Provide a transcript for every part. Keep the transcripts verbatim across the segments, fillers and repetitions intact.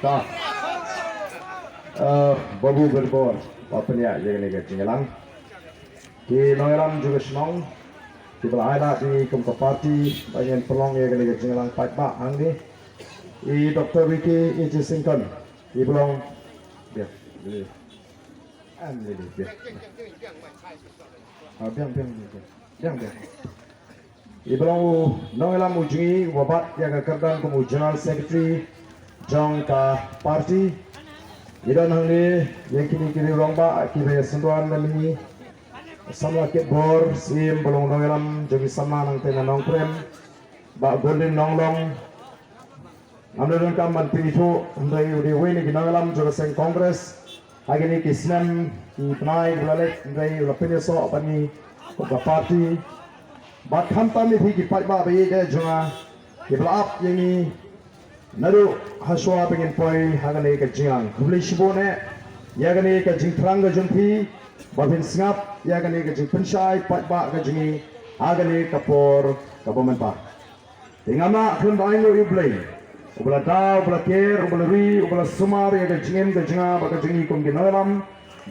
Ta. Eh, Babu Berbor, ba pynïaid ïa kane ka jingïalang. Ki nongïalam jong ka shnong, kiba la ai lad ïa ngi kum ka party ba ngin pynlong ïa kane ka jingïalang paidbah hangne. I Doctor Ricky A J Syngkon, i ba long. Biang, biang. Am, biang, biang. Ah, biang, biang, biang, biang. Biang, biang. I ba long u nongïalam u jong ngi uba bat ïa ka kyrdan kum u General Secretary jong ka party. Ngi don hangne ïa kine ki riew rangbah kiba ïasynran lem ïa ngi. Samla Kitbor Syiem ba long u nongïalam jong ngi samla nangta na Nongkrem. Bah Golden Nonglong. Ngam da donkam ban pynithuh, hynrei u dei uwei na ki nongïalam jong ka seng Congress ha kine ki snem ki bnai kiba la leit, hynrei u la pynïasoh bad ngi kum ka party. Bad khamtam ïa phi ki paidbah ba ïeit jong nga kiba la ap ïa ngi naduh ha shuwa ba ngin poi ha kane ka jingïalang. Khublei shibun eh ïa kane ka jingthrang ka jong phi ba phin sngap ïa kane ka jingpynshai paidbah ka jong ngi ha kane ka por kaba mynta. Te ngam lah khlem da ainguh ïa U Blei uba la daw, uba la ker, uba la ri, uba la sumar ïa ka jingim ka jong nga bad ka jong ngi kum ki nongïalam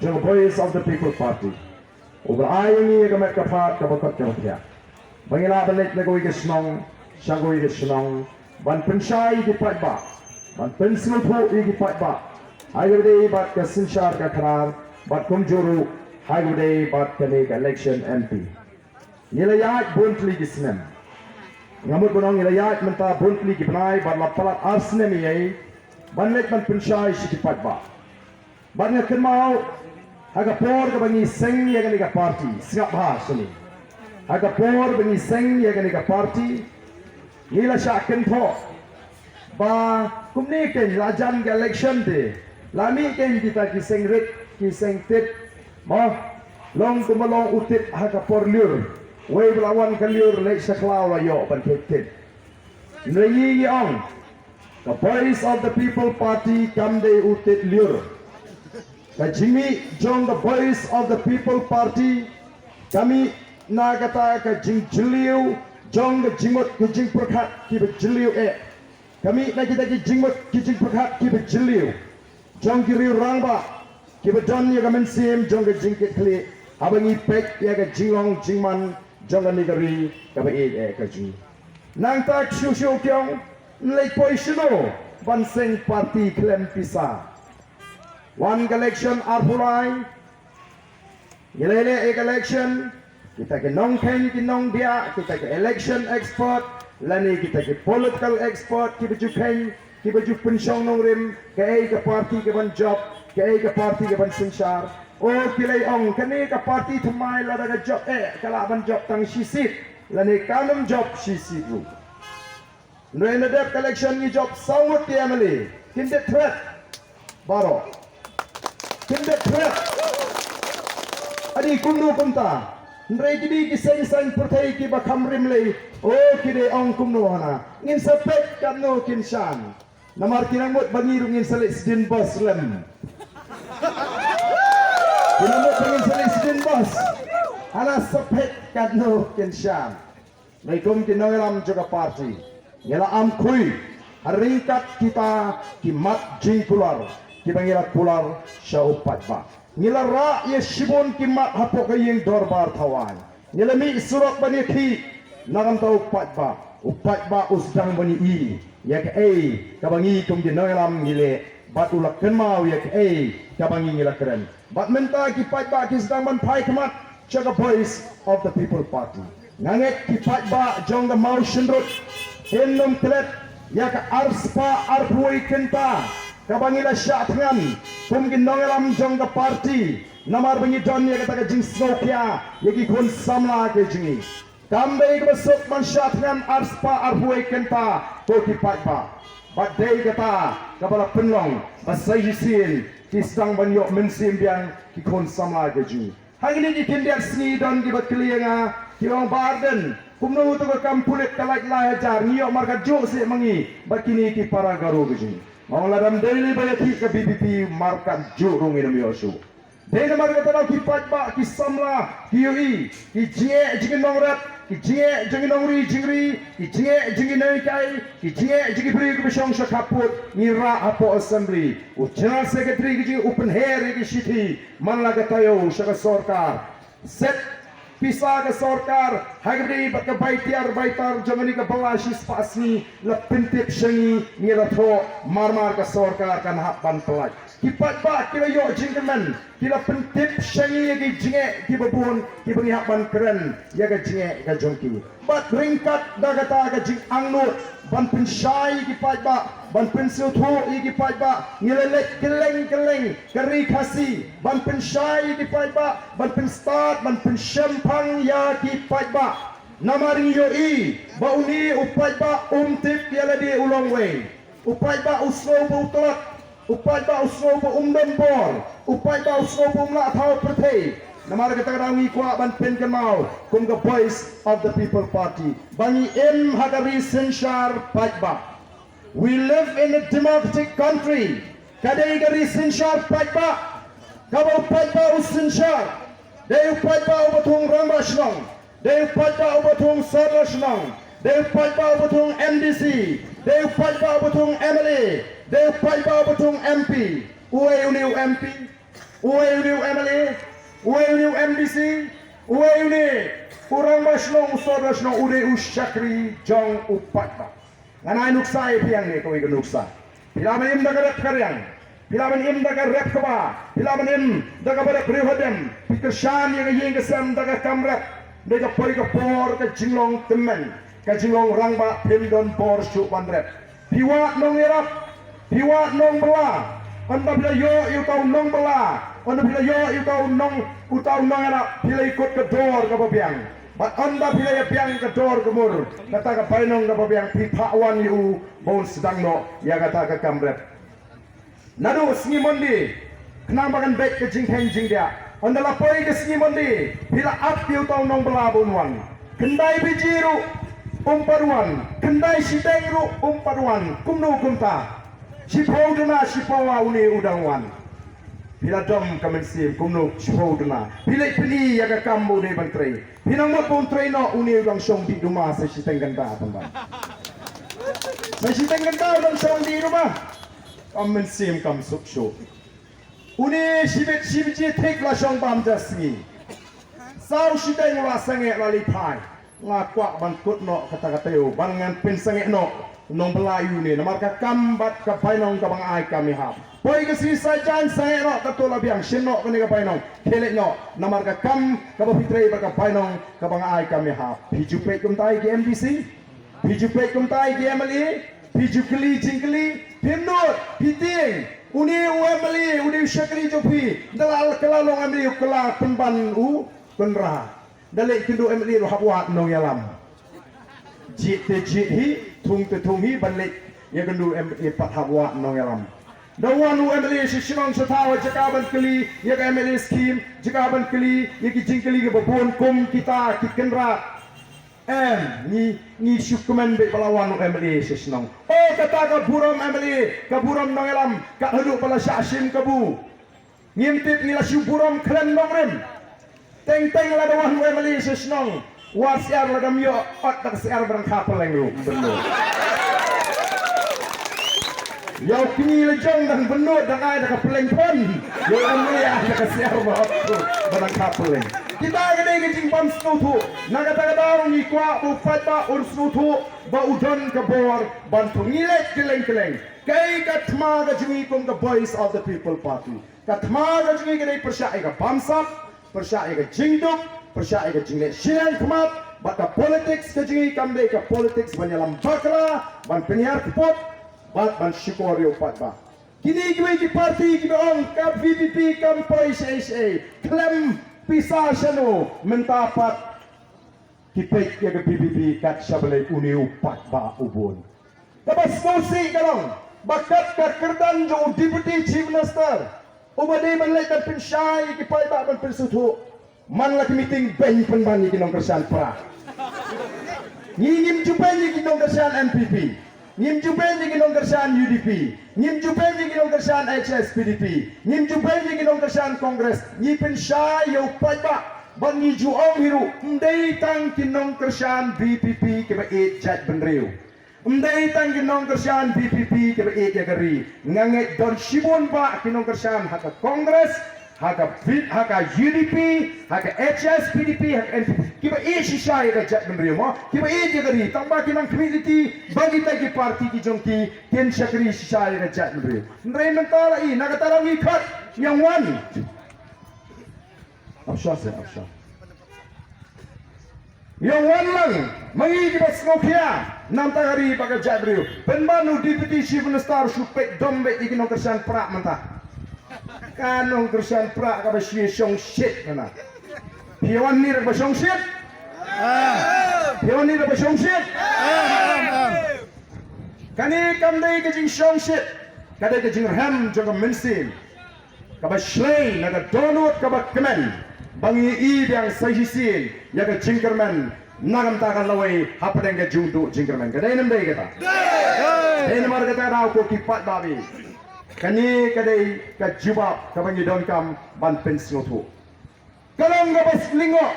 jong ka Voice of the People Party, uba la ai ïa ngi ïa ka met ka phad kaba kot kaba thiah ba ngi lah ban leit na kawei ka shnong sha kawei ka shnong ban pynshai ïa ki paidbah, ban pynsngewthuh ïa ki paidbah ha kaba ïadei bad ka synshar ka khadar bad kumjuh ruh ha kaba ïadei bad kane ka election M P. Ngi la ïaid bun tylli ki snem. Nga mut ban ong ngi la ïaid mynta bun tylli ki bnai bad la palat ar snem ïa ngi ban leit ban pynshai sha ki paidbah. Bad nga kynmaw ha ka por kaba ngi seng ïa kane ka party, sngap bha shane. Ha ka por ba ngi seng ïa kane ka party, ngi la shah kynthoh ba kumne keiñ la jan ka election te la mih keiñ kita ki seng rit ki seng tit. Mo, long kumba long u tit ha ka por lyiur, wei ba la wan ka lyiur leit sha khlaw la ïoh ban phet tit. Hynrei ngi ngi ong ka Voice of the People Party kam dei u tit lyiur. Ka jingmih jong ka Voice of the People Party ka mih na kata ka jingjylliew jong ka jingmut ka jingpyrkhat kiba jylliew eh. Ka mih na kita ki jingmut ki jingpyrkhat kiba jylliew jong ki riew rangbah kiba don ïa ka mynsiem jong ka jingkitkhlieh haba ngi peit ïa ka jinglong jingman jong kane ka ri kaba ïeit eh ka jong ngi. Nangta shuh shuh ki ong, leit poi shano ban seng party khlem pisa? Wan ka election arphew lai, ngi leh leh ïa ka election, kita ki nongkheiñ ki nongdiah, kita ki election expert lane kita ki political expert kiba ju kheiñ, kiba ju pynshong nongrim kaei ka party kaban jop, kaei ka party kaban synshar. O, ki lei ong kane ka party thymmai lada ka jop eh ka lah ban jop tang shi seat lane kan ym jop shi seat ruh. Hynrei na dep ka election ngi jop saw ngut ki M L A. Kin dep thret baroh. Kin dep thret. Adi kumno kumta. Hynrei ki dei ki seng saiñ pyrthei kiba kham rim lei. O, ki dei ong kumno hana. Ngin sa peit katno kin shan. Namar ki nang mut ba ngi ruh ngin sa leit sdien bos lem. Ki nang mut ba ngin sa leit sdien bos. Hana sa peit katno kin shan. Ngi kum ki nongïalam jong ka party ngi la am khuid ha ryngkat kita ki mat jingkular kiba ngi la kular sha u paidbah. Ngi la rah ïa shibun ki mat hapoh ka ïing dorbar thawaiñ. Ngi la mih surok ban ïakhih na ka bynta u paidbah. U paidbah u sdang ban ïohi ïa kaei kaba ngi kum ki nongïalam ngi leh bad u la kynmaw ïa kaei kaba ngi ngi la kren. Bad mynta ki paidbah ki sdang ban phai khmat sha ka Voice of the People Party. Nga ngeit ki paidbah jong ka Mawshynrut kin ym klet ïa ka arspah arphew wei kynta kaba ngi la shah thngan kum ki nongïalam jong ka party. Namar ba ngi don ïa kata ka jingsngewkhia ïa ki khun samla ki jong ngi. Kam dei kaba suk ban shah thngan arspah arphew wei kynta ko ki paidbah. Bad dei kata kaba la pynlong ba sa shisien ki sdang ban ïoh mynsiem biang ki khun samla ki jong ngi. Ha kine ki khyndiat sngi don kiba kylli ïa nga, ki ong Bah Ardent, kumno to ka kam pulit ka lait lai hajar, ngi ïoh markat juh seh ma ngi bad kine ki para Garo ki jong ngi. Nga ong lada ym dei lei ba ïakhih ka V P P markat juh ruh ngin ym ïoh shuh. Dei namar kata daw ki paidbah ki samla ki ïohi ki jingeh jong ki nongrep Ki jingeh jong ki nongri jingri, ki jingeh jong ki nonghikai, ki jingeh jong ki briew kiba shong sha khappud, ngi rah hapoh Assembly. U General Secretary ki jingeh u pynher ïa ki shithi man la ka taïew sha ka sorkar. Set pisa ka sorkar ha kaba ïadei bad ka bai tiar bai tar jong kane ka bylla shispah sngi, la pyntip sha ngi, ngi la thoh, mar mar ka sorkar kan hap ban pyllait. Ki paidbah ki la ïoh jingkyrmen, ki la pyntip sha ngi ïa ki jingeh kiba bun kiba ngi hap ban kren ïa ka jingeh ka jong ki. Bad ryngkat da kata ka jingangnud ban pynshai ïa ki paidbah, ban pynsngewthuh ïa ki paidbah, ngi la leit kylleng kylleng ka ri Khasi ban pynshai ïa ki paidbah, ban pynstad, ban pynshemphang ïa ki paidbah. Namar ngi ïohi ba une u paidbah um tip ïa lade u long uwei. U paidbah u sngew ba u tlot. U paidbah u sngew ba um don bor. U paidbah u sngew ba um lah thaw pyrthei. Namar kata ka daw ngi kwah ban pynkynmaw kum ka Voice of the People Party ba ngi im ha ka ri synshar paidbah. We live in a democratic country. Ka dei ka ri synshar paidbah. Kaba u paidbah u synshar. Dei u paidbah uba thung rangbah shnong. Dei u paidbah uba thung sordar shnong. Dei u paidbah uba thung M D C. Dei u paidbah uba thung M L A. Dei u paidbah uba thung M P. Uei une u M P? Uei une u M L A? Uei une u M D C? Uei une u rangbah shnong, u sordar shnong? U dei u shakri jong u paidbah. Ngan ai nuksa ïa phi hangne, kawei ka nuksa. Phi lah ban im da ka rep ka riang. Phi lah ban im da ka rep ka ba. Phi lah ban im da kaba rep briew hadem. Phi kyrshan ïa ka ïing ka sem da ka kam rep. Hynrei ka poi ka por ka jinglong tymmen, ka jinglong rangbah, phim don bor shuh ban rep. Phi wad nongïarap, phi wad nongbylla. Ynda phi la ïoh ïa uta u nongbylla, ynda phi la ïoh ïa uta u nong, uta u nongïarap, phi la ïakut ka dor kaba biang. Bad ynda phi la ïabiang ka dor ka mur, kata ka bainong kaba biang, phi phah wan ïa u ba un sdang noh ïa kata ka kam rep. Naduh sngi Monday, khnang ba kan beit ka jingkheiñ jingdiah. Ynda la poi ka sngi Monday, phi la ap ïa uta u nongbylla ba un wan. Khyndai baje ruh um pat wan, khyndai shiteng ruh um pat wan. Kumno kumta? Shiphew duna, shiphew wa, une u dang wan. Phi la dom ka mynsiem, kumno shiphew duna? Phi leit pyni ïa ka kam ba u dei ban trei. Phi nang mut ba un trei noh, une u dang shong dih duma sa shiteng kynta pynban. Sa shiteng kynta u dang shong dih duma. Kam mynsiem kam suk shuh. Une shibit shibit thik la shong bam ja sngi. Saw shiteng la sangeh la leit phai. Nga kwah ban kut noh kata ka taïew ban ngan pynsangeh noh nongbylla ïa une, namar ka kam bad ka bainong kaba nga ai kam ïa ha. Poi ka sngi Saitjaiñ, sangeh noh, katto la biang, shim noh kane ka bainong, khie leit noh, namar ka kam kaba phi trei bad ka bainong kaba nga ai kam ïa ha. Phi ju peit kumta ïa ki M D C? Phi ju peit kumta ïa ki M L A? Phi ju kylli jingkylli? Phim nud, phi tieng. Une u M L A, une u shakri jong phi, da la kylla long M L A u kylla pynban u Conrad. Da leit kynduh M L A ruh hap wad nongïalam. Jied te jied hi, thung te thung hi, ban leit ïa kynduh M L A pat hap wad nongïalam. Da wan u M L A sha shnong sha thaw, jaka ban kylli ïa ka M L A scheme, jaka ban kylli ïa ki jingkylli kiba bun kum kita ki Conrad. Em, ngi, ngi shu kmen beit ba la wan u M L A sha shnong. Oh, kata ka burom M L A, ka burom nongïalam, kat haduh ba la shah shim kabu. Ngim tip, ngi la shu burom khlem nongrim. Teng teng lada wan u M L A sha shnong, wat syiar, lada ym ïoh ot da ka syiar ba dang kha pylleng ruh, ym bynnud. Ïa u kñi la jong dang bynnud, dang ai da ka pylleng pon. Ïa u M L A ai da ka syiar ba ot ruh, ba dang kha pylleng. Kita ka dei ka jingbym sngewthuh. Na kata ka daw ngi kwah ba u paidbah un sngewthuh ba u don ka bor ban thung. Ngi leit kylleng kylleng. Kaei ka thma ka jong ngi kum ka Voice of the People Party? Ka thma ka jong ngi ka dei pyrshah ïa ka bamsap, pyrshah ïa ka jingduk, pyrshah ïa ka jingleh shiliang khmat, bad ka politics ka jong ngi kam dei ka politics ban ïalam bakla, ban pynhiar kput, bad ban shukor ïa u paidbah. Kine kiwei ki party kiba ong ka V P P kam poi shaei shaei, khlem pisa shano, mynta pat ki peit ïa ka V P P kat shaba leit, une u paidbah u bun. Kaba sngewsih ka long ba kat ka kyrdan jong u Deputy Chief Minister uba dei ban leit ban pynshai ïa ki paidbah, ban pynsngewthuh, man la ki meeting beiñ pynban ïa ki nongkyrshan Prah. Ngi ngim ju beiñ ïa ki nongkyrshan N P P. Ngim ju beiñ ïa ki nongkyrshan U D P. Ngim ju beiñ ïa ki nongkyrshan H S P D P. Ngim ju beiñ ïa ki nongkyrshan Congress. Ngi pynshai ïa u paidbah. Ban ngi ju ong hi ruh, ym dei tang ki nongkyrshan VPP kiba ïeit jaitbynriew. Ym dei tang ki nongkyrshan VPP kiba ïeit ïa ka ri. Nga ngeit don shibun bah ki nongkyrshan ha ka Congress, ha ka V-, ha ka UDP, ha ka HSPDP, ha ka NPP, kiba ïeit shisha ïa ka jaitbynriew mo, kiba ïeit ïa ka ri. Tang ba ki nang khmih lynti ba kita ki party ki jong ki, kin shakri shisha ïa ka jaitbynriew. Hynrei mynta la i, na kata la ngi khot, ngi ong wan. Ap shwa se, ap shwa. Ïa wan lang, ma ngi kiba sngewkhia namar ka ri bad ka jaitbynriew. Pynban u Deputy Chief Minister u shu peit dom beit ïa ki nongkyrshan Prah mynta. Ka nongkyrshan Prah kaba shu shongshit kane. Phi wan ni da kaba shongshit? Phi wan ni da kaba shongshit? Kane kam dei ka jingshongshit, ka dei ka jingrhem jong ka mynsiem kaba shlei na ka dohnud kaba kmen, ba ngi i biang sa shisien ïa ka jingkyrmen na ka bynta ka lawei hapdeng ka jingduh jingkyrmen. Ka dei ne ym dei kata? Dei. Namar kata ka daw ko ki paidbah, kane ka dei ka jubab kaba ngi donkam ban pynsngewthuh. Ka long kaba slyngoh,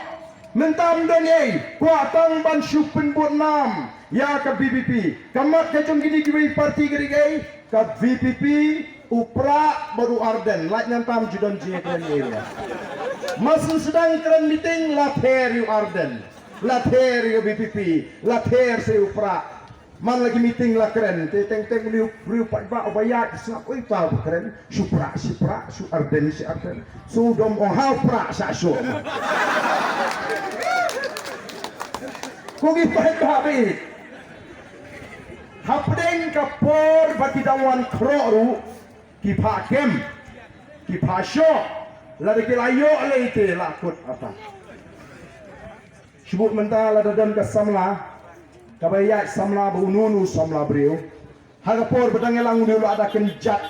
mynta ym don ei, kwah tang ban shu pynbud nam ïa ka VPP. Ka mat ka jong kine kiwei party ka dei ei, ka VPP, u Prah bad u Ardent. Lait nangta ym ju don jingkren ei. Mar shu sdang kren meeting la ther ïa u Ardent, la ther ïa ka VPP, la ther sa ïa u Prah. Man la ki meeting la kren, te teng teng une u briew paidbah uba ïaid sngap, oi, uta uba kren, shu Prah shi Prah, shu Ardent shi Ardent. Shu dom ong ha u Prah sha shu. Ko ki paidbah ba ïeit. Hapdeng ka por ba ki dang wan khroh ruh, ki phah kem, ki phah shoh, lada ki la ïoh lei te la kut artat. Shibun mynta lada don ka samla, kaba ïaid samla bad uno uno u samla briew. Ha ka por ba dang ïalang une u la da kynjat.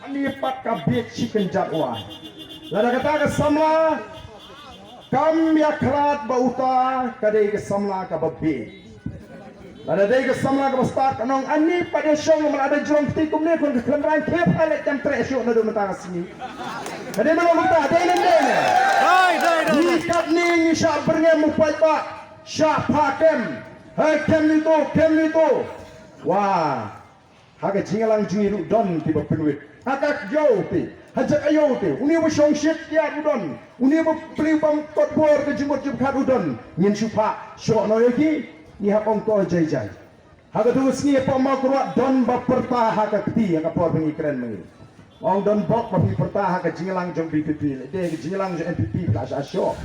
Ani pat ka bieit shi kynjat wai. Lada kata ka samla kam ïakhlad bad uta, ka dei ka samla kaba bieit. Lada dei ka samla kaba stad kan ong ani pat ïa shong, ma lada jrong kti kumne khun ka khlem rang khie pha leit jam treh shuh naduh mynta ka sngi. Ka dei ma long mynta, dei ne ym dei ne? Dei, dei, dei, dei. Ngi katne ngi shah byrngem u paidbah, shah phah kem. Hei, kem ito, kem ito. Wah. Ha ka jingïalang jong ngi ruh don kiba pynwit. Ha ka ïew te, ha jaka ïew te, une uba shongshit kiad u don, une uba plie bam kot bor ka jingmut jingpyrkhat u don. Ngin shu phah shoh noh ïa ki, ngi hap ong to jai jai. Ha kato ka sngi hapoh Mawkyrwat don ba pyrta ha ka kti ha ka por ba ngi kren ma ngi. Ong don bok ba phi pyrta ha ka jingïalang jong VPP, lehse ka jingïalang jong NPP phi la shah shoh.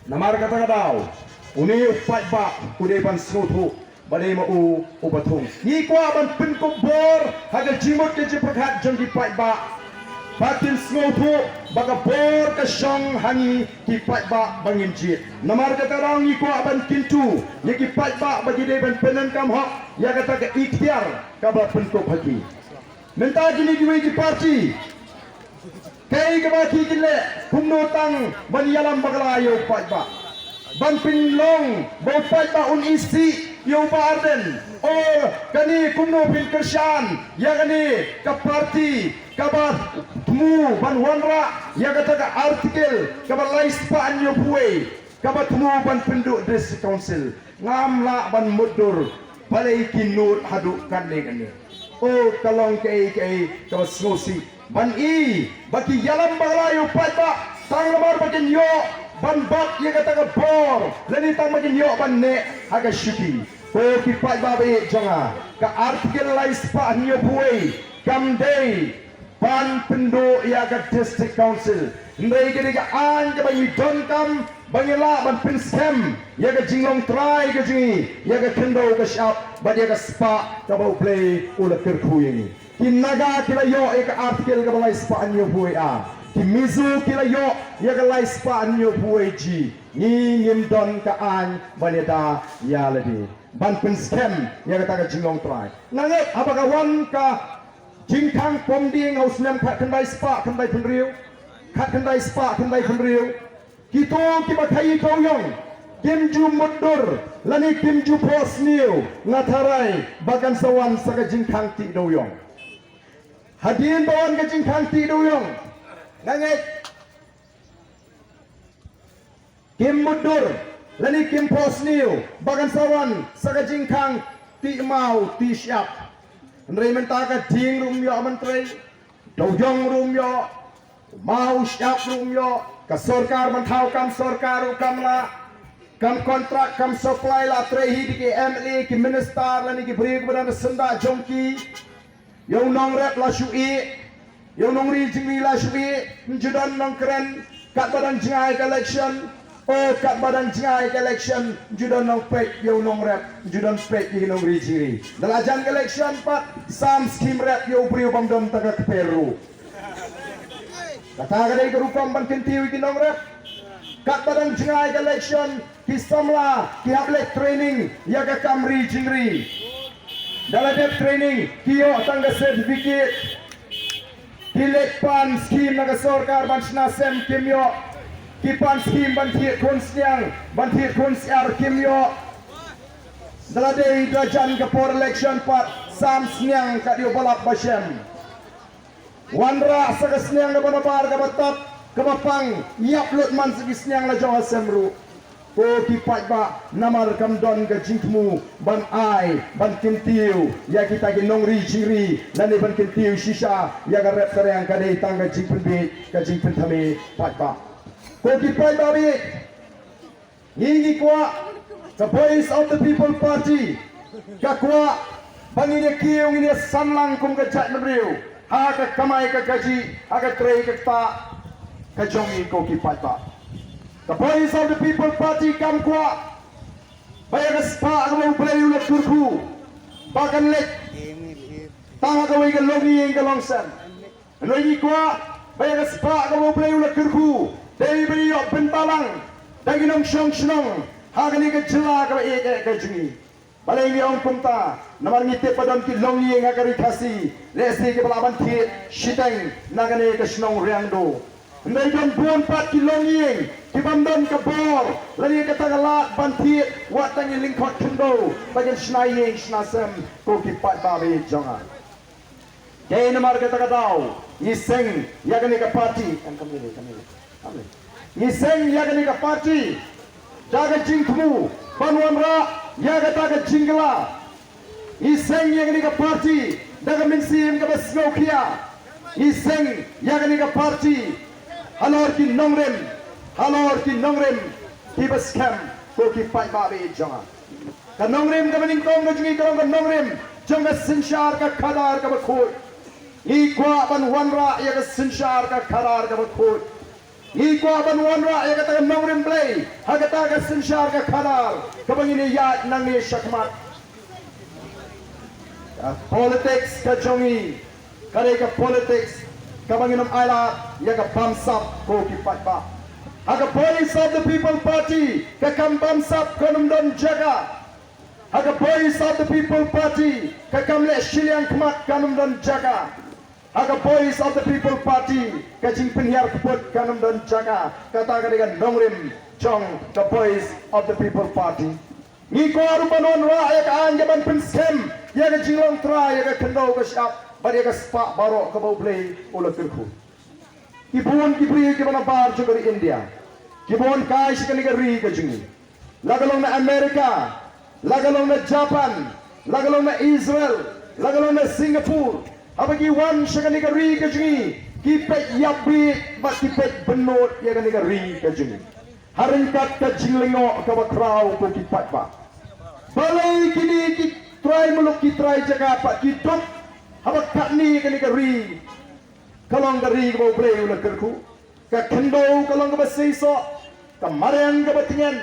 Namar kata ka daw, une u paidbah u dei ban sngewthuh ba dei ma u uba thung. Ngi kwah ban pynkup bor ha ka jingmut ka jingpyrkhat jong ki paidbah. Ba kin sngewthuh ba ka bor ka shong ha ngi ki paidbah ba ngin jied. Namar kata ka daw ngi kwah ban kyntu ïa ki paidbah ba ki dei ban pyndonkam hok ïa kata ka iktiar kaba pynkup ha ki. Mynta kine kiwei ki party, kaei kaba ki kin leh, kumno tang ban ïalam bakla ïa u paidbah, ban pynlong ba u paidbah un isih ïa u Bah Ardent. O, kane kumno phin kyrshan ïa kane ka party kaba thmu ban wanrah ïa kata ka article kaba lai spah hynñiewphew wei, kaba thmu ban pynduh District Council. Ngam lah ban mutdur balei ki nud haduh katne katne. O, ka long kaei kaei kaba sngewsih ban i ba ki ïalam bakla ïa u paidbah tang namar ba kin ïoh ban bat ïa kata ka bor lane tang ba kin ïoh ban neh ha ka shuki. Ko ki paidbah ba ïeit jong nga, ka article lai spah hynñiewphew wei kam dei ban pynduh ïa ka District Council. Hynrei ka dei ka aiñ kaba ngi donkam ba ngi lah ban pynskhem ïa ka jinglong trai ka jong ngi, ïa ka khyndew ka shyiap bad ïa ka spah kaba U Blei u la kyrkhu ïa ngi. Ki Naga ki la ïoh ïa ka article kaba lai spah hynñiewphew wei A. Ki Mizo ki la ïoh ïa ka lai spah hynñiewphew wei G. Ngi ngim don ka aiñ ban ïada ïa lade ban pynskhem ïa kata ka jinglong trai. Nga ngeit haba ka wan ka jingkhang pom dieng ha u snem khatkhyndai spah khyndaiphew hynriew, khatkhyndai spah khyndaiphew hynriew, kito kiba khaii dewïong kim ju mutdur lane kim ju phohsniew. Nga tharai ba kan sa wan sa ka jingkhang tih dewïong. Hadien ba wan ka jingkhang tih dewïong, nga ngeit Kim mutdur lane kim phohsniew ba kan sa wan sa ka jingkhang tih maw tih shyiap. Hynrei mynta ka ding ruh ym ïoh ban trei, dewïong ruh ym ïoh, u maw u shyiap ruh ym ïoh. Ka sorkar ban thaw kam sorkar ruh kam lah, kam kontrak kam supply la trei hi da ki M L A, ki minister lane ki briew kiba don ha syndah jong ki. Ïa u nongrep la shu ïeh, ïa u nongri jingri la shu ïeh. Ym ju don nongkren katba dang jngai ka election. O, katba dang jngai ka election ym ju don nongpeit ïa u nongrep, ym ju don peit ïa u nongri jingri. Da la jan ka election pat sam scheme rep ïa u briew bym don tang ka kper ruh. Kata ka dei ka rukom ban kyntiew ïa ki nongrep. Katba dang jngai ka election ki samla ki hap leit training ïa ka kam ri jingri. Da la dep training ki ïoh tang ka certificate. Ki leit pan scheme na ka sorkar ban shna sem kim ïoh. Ki pan scheme ban thied khun sniang, ban thied khun syiar kim ïoh. Da la dei da jan ka por election pat sam sniang ka dei u ba lap ba shem. Wanrah sa ka sniang kaba nabar kaba tad kaba pang, ïap lut man sa ki sniang la jong ha sem ruh. Ko ki paidbah, namar kam don ka jingthmu ban ai ban kyntiew ïa kita ki nongri jingri lane ban kyntiew shisha ïa ka rep ka riang, ka dei tang ka jingpynbiej ka jingpynthame paidbah. Ko ki paidbah bieit, ngi ngi kwah, ka Voice of the People Party ka kwah ba ngin ïa kiew, ngin ïa san lang kum ka jaitbynriew ha ka kamai ka kajih, ha ka trei ka ktah ka jong ngi ko ki paidbah. Ka Voice of the People Party kam kwah ba ïa ka spah kaba U Blei u la kyrkhu ba kan leit tang ha kawei ka longïing ka longsem. Hynrei ngi kwah ba ïa ka spah kaba U Blei u la kyrkhu dei ba ïoh pynbalang da ki nongshong shnong ha kane ka jylla kaba ïeit eh ka jong ngi. Balei ngi ong kumta? Namar ngi tip ba don ki longïing ha ka ri Khasi lehse kiba lah ban thied shiteng na kane ka shnong Riangdo. Hynrei don bun pat ki longïing ki bym don ka bor lane kata ka lad ban thied wat tang ïa lyngkhot khyndew ba kin shna ïing shna sem ko ki paidbah ba ïeit jong nga. Dei namar kata ka daw ngi seng ïa kane ka party. Em, kam ïa, kam ïa, kam ïa. Ngi seng ïa kane ka party da ka jingthmu ban wanrah ïa kata ka jingkylla. Ngi seng ïa kane ka party da ka mynsiem kaba sngewkhia. Ngi seng ïa kane ka party halor ki nongrim, halor ki nongrim kiba skhem ko ki paidbah ba ïeit jong nga. Ka nongrim kaba nyngkong ka jong ngi ka long ka nongrim jong ka synshar ka khadar kaba khuid. Ngi kwah ban wanrah ïa ka synshar ka khadar kaba khuid. Ngi kwah ban wanrah ïa kata ka nongrim Blei ha kata ka synshar ka khadar kaba ngin ïaid nangne shakhmat. Ka politics ka jong ngi ka dei ka politics kaba ngin ym ailad ïa ka bamsap ko ki paidbah. Ha ka Voice of the People Party ka kam bamsap kan ym don jaka. Ha ka Voice of the People Party ka kam leh shiliang khmat kan ym don jaka. Ha ka Voice of the People Party ka jingpynhiar kput kan ym don jaka. Kata ka dei ka nongrim jong ka Voice of the People Party. Ngi kwah ruh ban wanrah ïa ka aiñ ka ban pynskhem ïa ka jinglong trai ïa ka khyndew ka shyiap bad ïa ka spah baroh kaba U Blei u la kyrkhu. Ki bun ki briew kiba nabar jong ka ri India kiba wan kai sha kane ka ri ka jong ngi, la ka long na America, la ka long na Japan, la ka long na Israel, la ka long na Singapore. Haba ki wan sha kane ka ri ka jong ngi ki peit ïap bieit bad ki peit bynnud ïa kane ka ri ka jong ngi. Ha ryngkat ka jinglyngngoh kaba khraw ko ki paidbah. Balei kine ki trai muluk ki trai jaka pat ki duk haba katne kane ka ri ka long ka ri kaba U Blei u la kyrkhu? Ka khyndew ka long kaba seisoh, ka mariang kaba tngen,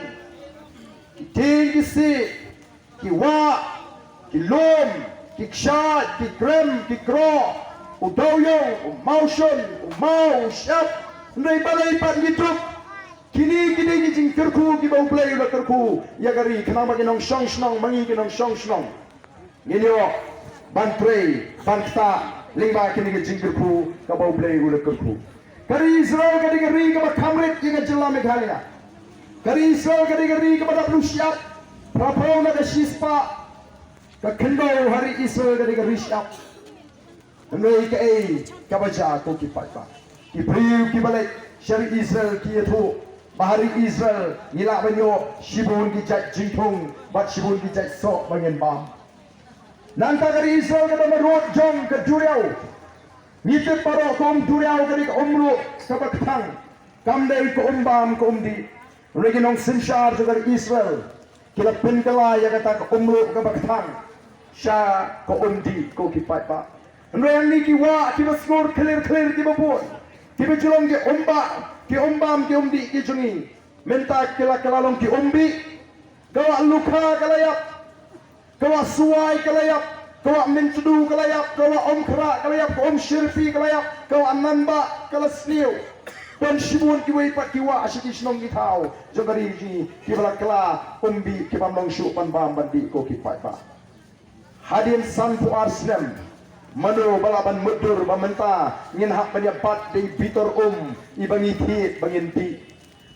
ki tieng ki siej, ki wah, ki lum, ki kshaid, ki krem, ki kroh, u dewïong, u mawshun, u maw, u shyiap. Hynrei balei pat ngi duk? Kine ki dei ki jingkyrkhu kiba U Blei u la kyrkhu ïa ka ri khnang ba ki nongshong shnong, ma ngi ki nongshong shnong ngin ïoh ban trei ban ktah lyngba kine ki jingkyrkhu kaba U Blei u la kyrkhu. Ka ri Israel ka dei ka ri kaba kham rit ïa ka jylla Meghalaya. Ka ri Israel ka dei ka ri kaba dap lu shyiap. Phraphew na ka shispah ka khyndew ha ri Israel ka dei ka ri shyiap. Hynrei kaei kaba jia ko ki paidbah? Ki briew kiba leit sha ri Israel ki ïathuh Ba ha ri Israel ngi lah ban ïoh shibun ki jait jingthung bad shibun ki jait soh ba ngin bam. Nangta ka ri Israel ka don marud jong ka duriaw. Ngi tip baroh ka um duriaw ka dei ka um ruh kaba kthang. Kam dei ka um bam ka um dih. Hynrei ki nongsynshar jong ka ri Israel ki la pynkylla ïa kata ka um ruh kaba kthang sha ka um dih, ko ki paidbah. Hynrei hangne ki wah kiba sngur khlir khlir kiba bun, kiba ju long ki um bam, ki um bam ki um dih ki jong ngi, mynta ki la kylla long ki um bih. Ka wah lukha ka la ïap, ka wah suwai ka la ïap, ka wah myntdu ka la ïap, ka wah um khrah ka la ïap, ka um shirpi ka la ïap, ka wah nangbah ka la sniew. Don shibun kiwei pat ki wah sha ki shnong ki thaw jong ka ri jong ngi kiba la kylla um bih, kibym long shuh ban bam ban dih, ko ki paidbah. Hadien sanphew ar snem, mano ba lah ban mutdur ba mynta ngin hap ban ïa bat da i bitor um iba ngi thied ba ngin dih?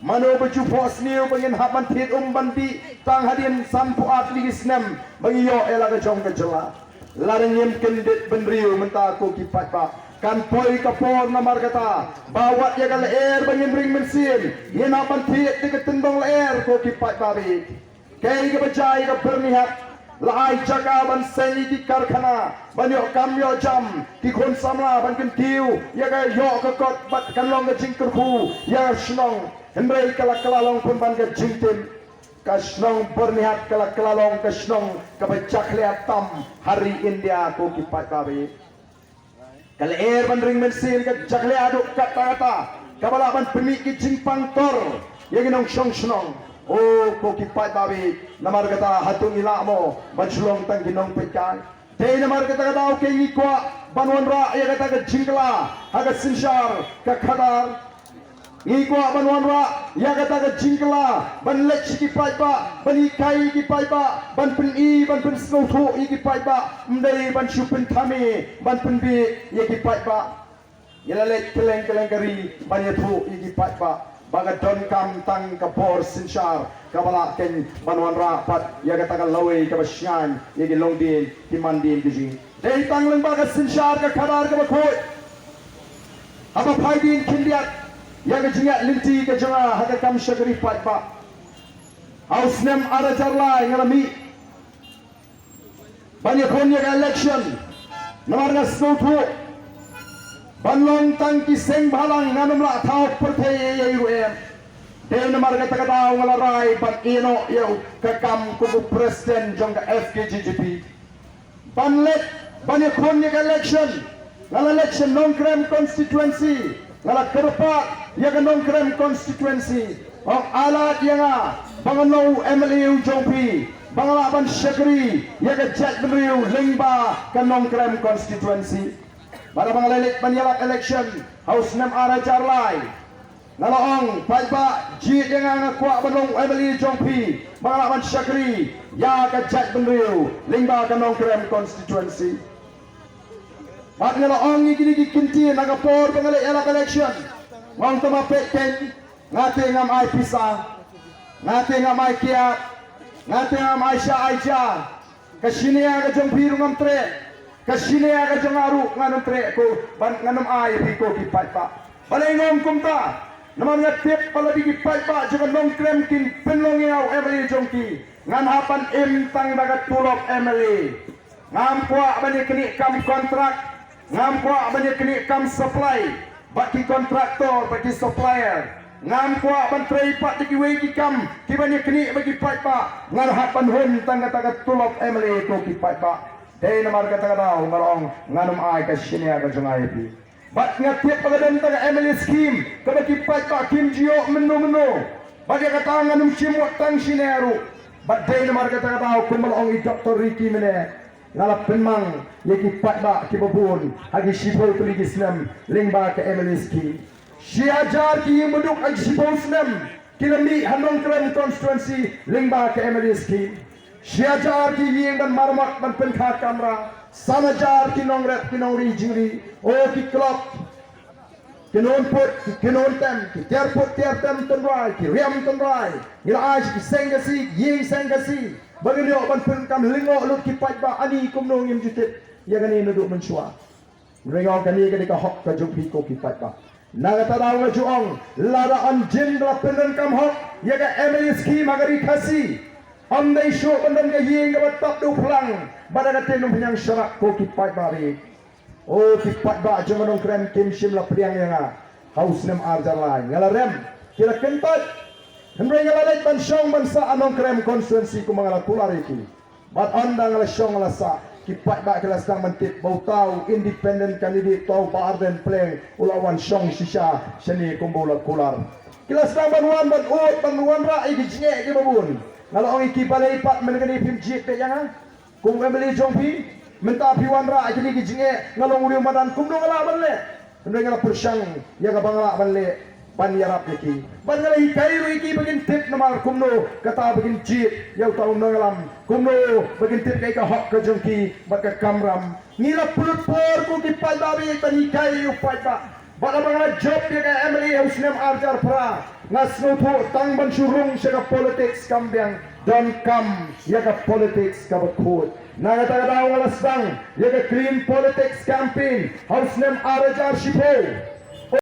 Mano ba ju phohsniew ba ngin hap ban thied um ban dih tang hadien sanphew ar tylli ki snem ba ngi ïoh ïa la ka jong ka jylla? Lada ngim kyndit bynriew mynta, ko ki paidbah, kan poi ka por namar kata ba wat ïa ka lyer ba ngin ring mynsiem ngin hap ban thied da ka tyndong lyer, ko ki paidbah baieit. Kaei kaba jia ïa ka Byrnihat? La ai jaka ban seng ïa ki karkhana ban ïoh kam ïoh jam, ki khun samla ban kyntiew ïa ka ïoh ka kot bad kan long ka jingkyrkhu ïa ka shnong. Hynrei ka la kylla long pynban ka jingtim. Ka shnong Byrnihat ka la kylla long ka shnong kaba jakhlia tam ha ri India, ko ki paidbah baieit. Ka lyer ban ring mynsiem ka jakhlia haduh katta katta, kaba lah ban pynmih ki jingpang tor ïa ki nongshong shnong. O, ko ki paidbah baieit, namar kata hato ngi lah mo ban shu long tang ki nongpeitkai? Dei namar kata ka daw kein ngi kwah ban wanrah ïa kata ka jingkylla ha ka synshar ka khadar. Ngi kwah ban wanrah ïa kata ka jingkylla, ban leit sha ki paidbah, ban hikai ïa ki paidbah, ban pyni, ban pynsngewthuh ïa ki paidbah, ym dei ban shu pynthame ban pynbieit ïa ki paidbah. Ngi la leit kylleng kylleng ka ri ban ïathuh ïa ki paidbah ba ka donkam tang ka bor synshar kaba lah kein ban wanrah pat ïa kata ka lawei kaba shngaiñ ïa ki longdien ki mandien ki jong ngi. Dei tang lyngba ka synshar ka khadar kaba khuid. Haba phai dien khyndiat ïa ka jingïaid lynti ka jong nga ha ka kam shakri paidbah, ha u snem ar hajar lai nga la mih ban ïakhun ïa ka election. Namar nga sngewthuh ban long tang ki seng bhalang ngan ym lah thaw pyrthei ei ei ruh em. Dei namar kata ka daw nga la rai ban ïehnoh ïa ka kam kum u president jong ka F K J G P. Ban leit ban ïakhun ïa ka election, nga la leit sha Nongkrem constituency, nga la kyrpad ïa ka Nongkrem constituency, ong ai lad ïa nga ba ngan long u M L A u jong phi, ba nga lah ban shakri ïa ka jaitbynriew lyngba ka Nongkrem constituency. Bad haba nga la leit ban ïalap election ha u snem ar hajar lai, nga la ong, paidbah, jied ïa nga, nga kwah ban long u M L A jong phi ba nga lah ban shakri ïa ka jaitbynriew lyngba ka Nongkrem constituency. Bad nga la ong ïa kine ki kyntien ha ka por ba nga la ïalap election, nga ong, to ma peit kein, nga te ngam ai pisa, nga te ngam ai kiad, nga te ngam ai sha ai ja. Ka shynna ka jong phi ruh ngam treh, ka shynna ka jong nga ruh ngan ym treh, ko, ban ngan ym ai phi, ko ki paidbah. Balei nga ong kumta? Namar nga tip ba lada ki paidbah jong ka Nongkrem kin pynlong ïa u M L A jong ki, ngan hap ban im tang da ka tulop M L A. Ngam kwah ban ïa knieh kam kontrak, ngam kwah ban ïa knieh kam supply bad ki kontraktor bad ki supplier. Ngam kwah ban trei pat da kiwei ki kam kiban ïa knieh bad ki paidbah. Ngan hap ban hun tang kata ka tulop M L A, ko ki paidbah. Dei namar kata ka daw nga la ong ngan ym ai ka shynna ka jong nga ïa phi. Bad nga tip ba ka don tang ka M L A scheme kaba ki paidbah kim ju ïoh mynno mynno. Bad ïa kata ngan ym shim wat tang shynna ruh. Bad dei namar kata ka daw kumba la ong i Doctor Ricky mynne, nga la pynmang ïa ki paidbah kiba bun ha ki shiphew tylli ki snem lyngba ka M L A scheme. Shi hajar ki ïing baduk ha ki shiphew snem ki la mih ha Nongkrem constituency lyngba ka M L A scheme. Shi hajar ki ïing ban maramot ban pynkha kamra, san hajar ki nongrep ki nongri jingri, o ki club, ki nonput, ki, ki nontem, ki tiar put tiar tem tynrai, ki riam tynrai. Ngi la ai sha ki seng Khasi, ki ïing seng Khasi, ba ngin ïoh ban pyndonkam lyngngoh lut ki paidbah. Ani kumno ngim ju tip ïa kane naduh mynshuwa? Hynrei nga ong kane ka dei ka hok ka jong phi, ko ki paidbah. Na kata ka daw nga ju ong, lada yn jin la pyndonkam hok ïa ka M L A scheme ha ka Ri Khasi, ym dei shuh ban don ka ïing kaba tap da u phlang bad da ka tin umphniang sharak, ko ki paidbah. O ki paidbah jong ka Nongkrem kim shym la pdiang ïa nga ha u snem ar hajar lai. Nga la rem, ki la kyntait. Hynrei nga la leit ban shong ban sah ha Nongkrem constituency kumba nga la kular ïa ki. Bad ynda nga la shong nga la sah, ki paidbah ki la sdang ban tip ba uta u independent candidate, uta u Bah Ardent Pynlleng, u la wan shong shisha shane kumba u la kular. Ki la sdang ban wan, ban ud, ban wanrah ïa ki jingeh kiba bun. Nga la ong ïa ki, balei pat mynta kane phim jied beit ïa nga kum u M L A jong phi? Mynta phi wanrah ïa kine ki jingeh, nga long u riew madan, kumno nga lah ban leh? Hynrei nga la pyrshang ïa kaba nga lah ban leh ban ïarap ïa ki. Bad nga la hikai ruh ïa ki ba kin tip namar kumno kata ba kin jied ïa uta u nongïalam, kumno ba kin tip kaei ka hok ka jong ki bad ka kamram. Ngi la pynlut por, ko ki paidbah, ban hikai ïa u paidbah. Bad haba nga la jop ïa ka M L A ha u snem ar hajar phra, nga sngewthuh tang ban shu rung sha ka politics kam biang, donkam ïa ka politics kaba khuid. Na kata ka daw nga la sdang ïa ka Clean Politics Campaign ha u snem ar hajar shiphew.